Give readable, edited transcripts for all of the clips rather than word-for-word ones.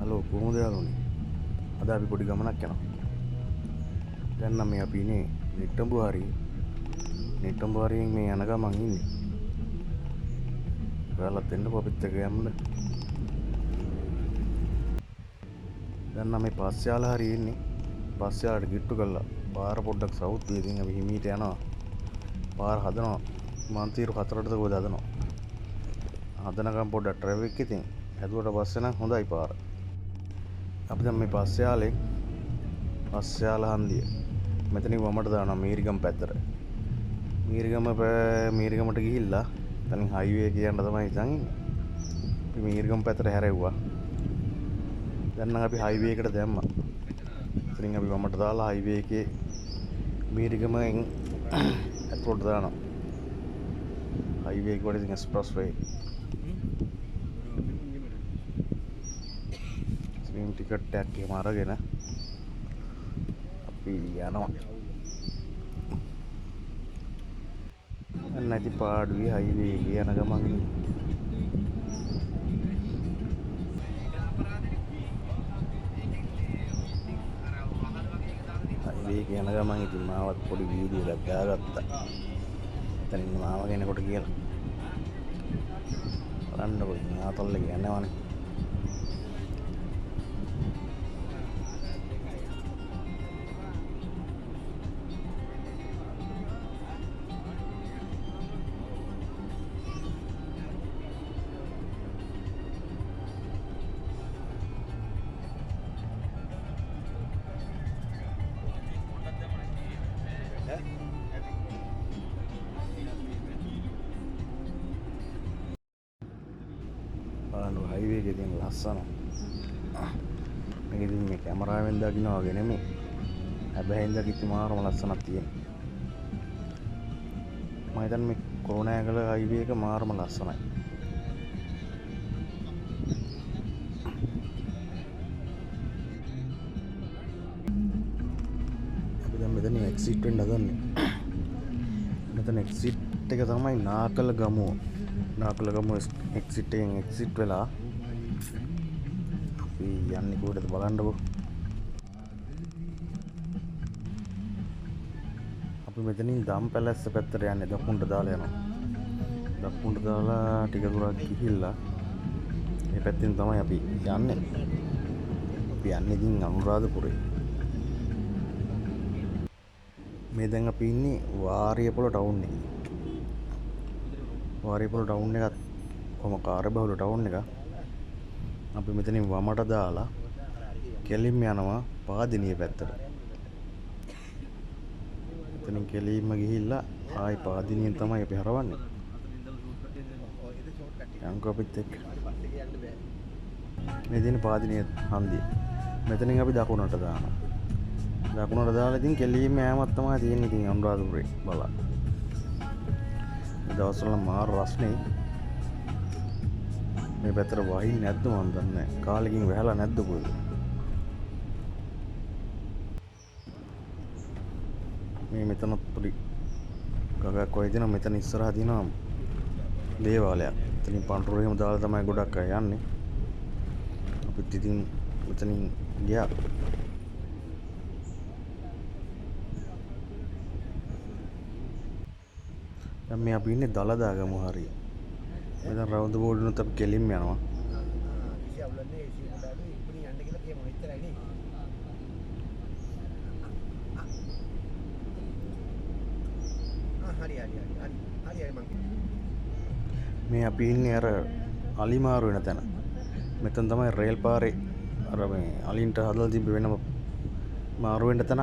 Hello කොහොමද යාළුවනේ? අද අපි පොඩි ගමනක් යනවා. දැන් නම් මේ අපි ඉන්නේ නිට්ටඹු හරිය. නිට්ටඹු හරියෙන් මේ යන ගමන් ඉන්නේ. ඔයාලත් එන්නකෝ අපිත් එක්ක යන්න. දැන් නම් මේ පස්යාල හරිය ඉන්නේ. පස්යාලට කිට්ටු කරලා පාර පොඩ්ඩක් සවුත් වී ඉතින් අපි හිමීට යනවා. පාර හදනවා. මන්තීරු 4ටද කොහෙද හදනවා. හදනකම් පොඩ්ඩක් ට්‍රැෆික් ඉතින් හැදුවට පස්සේ නම් හොඳයි පාර. අපි දැන් මේ පස්යාලේ පස්යාල හන්දිය මෙතනින් වමට දානවා මීරිගම පැත්තට. මීරිගමට ගිහිල්ලා එතනින් හයිවේ එක යන්න තමයි හිතන් ඉන්නේ. අපි මීරිගම පැත්තට හැරෙව්වා. දැන් නම් අපි හයිවේ එකට දැම්මා. එතනින් අපි වමට දාලා හයිවේ එකේ මීරිගමෙන් ඇතුළට දානවා. හයිවේ එක වල ඉතින් එක්ස්ප්‍රස් වේ. ඉතින් ටිකට් එකක් එහෙම අරගෙන අපි යනවා. නැති පාඩුවේ හයිවේ එකේ යන ගමන් ඉන්නේ. හයිවේ එකේ යන ගමන් ඉතින් මාවත් පොඩි වීඩියෝ එකක් දාගත්තා. එතන ඉන්න මාමා කෙනෙකුට කියලා. බලන්නකෝ ඉතින් ආතල් එක යනවනේ. බලන්න හයිවේ එකේ තියෙන ලස්සන. මේක ඉතින් මේ කැමරාවෙන් දකින්න වගේ නෙමෙයි. හැබැයි දකිද්දි මාරම ලස්සනක් තියෙනවා. මම හිතන්නේ මේ කොරණෑගල හයිවේ එක මාරම ලස්සනයි. අපි දැන් මෙතන එක්සිට් වෙන්න හදන්නේ. මෙතන එක්සිට් එක තමයි නාකල ගමුව. නාකල ගමුව එක්සිට් එකෙන් එක්සිට් වෙලා අපි යන්නේ කොහෙටද බලන්නකෝ. අපි මෙතනින් දම්පැලැස්ස පැත්තට යන්නේ. දකුණට දාලා යනවා. දකුණට දාලා ටික දුරක් ගිහිල්ලා මේ පැත්තෙන් තමයි අපි යන්නේ. අපි යන්නේ ඉතින් අනුරාධපුරේ. මේ දැන් අපි ඉන්නේ වාරියපොළ ටවුන් එකේ. වාරියපොළ ටවුන් එකත් කොහොම කාර්යබහුල ටවුන් එකක්. අපි මෙතනින් වමට දාලා කෙලින්ම යනවා පාදිනිය පැත්තට. එතනින් කෙලින්ම ගිහිල්ලා ආයි පාදිනියෙන් තමයි අපි හරවන්නේ. යන්කෝ අපිත් එක්ක. මේ තියෙන පාදිනිය හන්දිය. මෙතනින් අපි දකුණට දානවා. දකුණට දාලා ඉතින් කෙලින්ම යෑමක් තමයි තියෙන්නේ ඉතින් අනුරාධපුරේ බලන්න. මේ දවස්වල මාර රස්නේ. මේ පැත්තට වහින්නේ නැද්ද මන් දන්නේ නැහැ. කාලෙකින් වැහලා නැද්ද කොහෙද? මේ මෙතනත් පොඩි ගගක් වගේ තියෙනවා. මෙතන ඉස්සරහා තියෙනවා දේවාලයක්. එතනින් පන්ටුරු එහෙම දාලා තමයි ගොඩක් අය යන්නේ. අපිත් ඉතින් මෙතනින් ගියා. දැන් මේ අපි ඉන්නේ දලදාගම හරිය. මෙතන රවුන්ඩ් බෝඩ් උනත් අපි කෙලින්ම යනවා. මේ අපි ඉන්නේ අර අලිමාරු වෙන තැන. මෙතන තමයි රේල් පාරේ අර මේ අලින්ට හදලා තිබ්බ වෙනම මාරු වෙන්න තැන.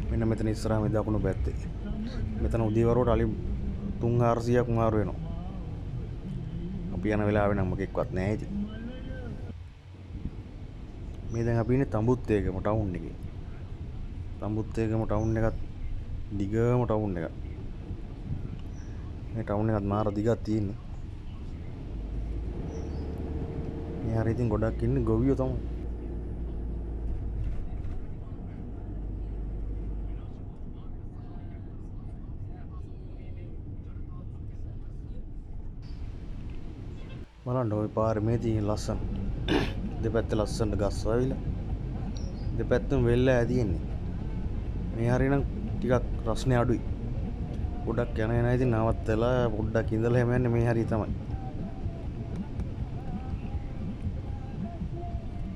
මෙන්න මෙතන ඉස්සරහා මේ දකුණු පැත්තේ. මෙතන උදේවරුවට අලි 300-400ක් මාරු වෙනවා. අපි යන වෙලාවේ නම් මොකෙක්වත් නෑ ඉතින්. මේ දැන් අපි ඉන්නේ තඹුත්තේගම ටවුන් එකේ. තඹුත්තේගම ටවුන් එකත් දිගම ටවුන් එකක්. මේ ටවුන් එකත් මාර දිගක් තියෙන්නේ. මේ හරිය ඉතින් ගොඩක් ඉන්නේ ගොවියෝ තමයි. බලන්න ওই පාරේ මේ තියෙන ලස්සන. දෙපැත්ත ලස්සනට ගස් වවිලා දෙපැත්තම වෙල්ල ඇතියෙන්නේ. මේ හරිය නම් ටිකක් රස්නේ අඩුයි. පොඩක් යන එන ඉතින් නවත්තලා පොඩ්ඩක් ඉඳලා එහෙම යන්නේ මේ හරිය තමයි.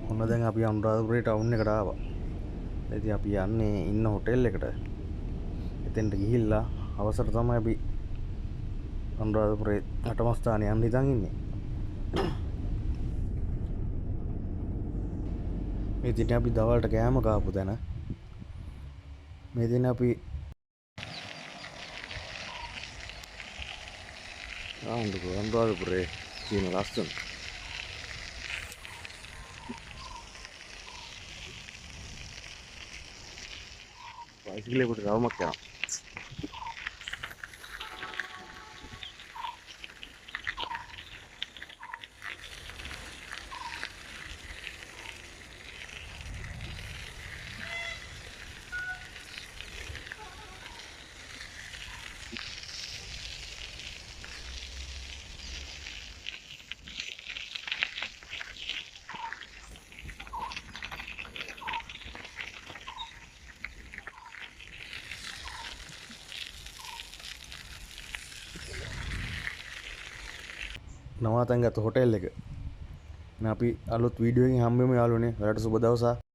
ඔන්න දැන් අපි අනුරාධපුරේ ටවුන් එකට ආවා. ඉතින් අපි යන්නේ ඉන්න හොටෙල් එකට. එතෙන්ට ගිහිල්ලා අවසර තමයි අපි අනුරාධපුරේ අටමස්ථානේ යන්න හිතන් ඉන්නේ. මේ දිනේ අපි දවල්ට කෑම කාපු තැන. මේ දිනේ අපි අනුරාධපුරේ තියෙන ලස්සන බයිසිකලේ පොඩි රවුමක් යනවා. නවාතැන් ගත්ත හොටෙල් එක. අපි අලුත් වීඩියෝ එකකින් හම්බෙමු යාළුවනේ. ඔයාලට සුබ දවසක්.